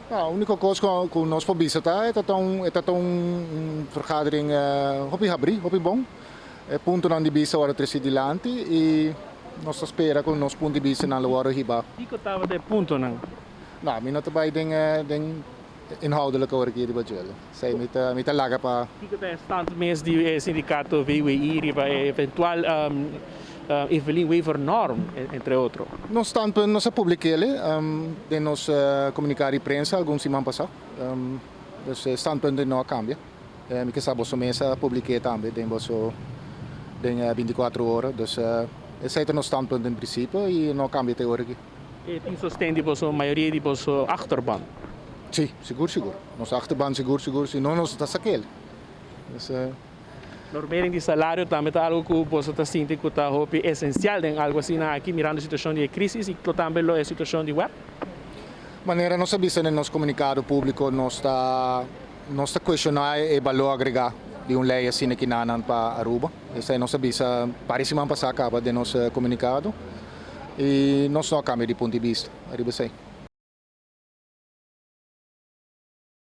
No, úniko kos ku nos por bisa ta, e ta un, e ta un vergadering hopi habrí, hopi bon. E puntonan di bista a wòrdu tresí dilanti i nos ta spera ku nos punto di bistanan lo wòrdu hibá. Kiko tabata e puntonan? No, mi no ta bai den den inhoudelijk awor aki riba djele. Esei mi ta laga pa. Kiko ta e stand mes di e sindikato VWI riba e eventual Evelyn Wever norm, entre otro? Nos standpunt nos a publik'é den nos komunikado di prensa algun siman pasá. Dus e standpunt no a kambia. Mi ke sa boso mes a publik'é tambe den boso den 24 ora. Dus esei ta nos standpunt en prinsipio i no a kambia te ora aki. E tin sosten di boso mayoria di boso achterban? Si, sigur sigur. Nos achterban sigur sigur, si no nos ta sak'é. Dus. Normering di salario tambe ta algu ku boso ta sinti ku ta hopi esensial den algu asina aki, mirando e situashon di e krísis i tambe lo e situashon di WEB? Manera nos a bisa den nos komunikado públiko, nos ta kuestioná e balor agregá di un lei asina akinan pa Aruba. Esei nos a bisa vários siman pasá kaba den nos komunikado i nos no a kambia di punto di bista riba esei.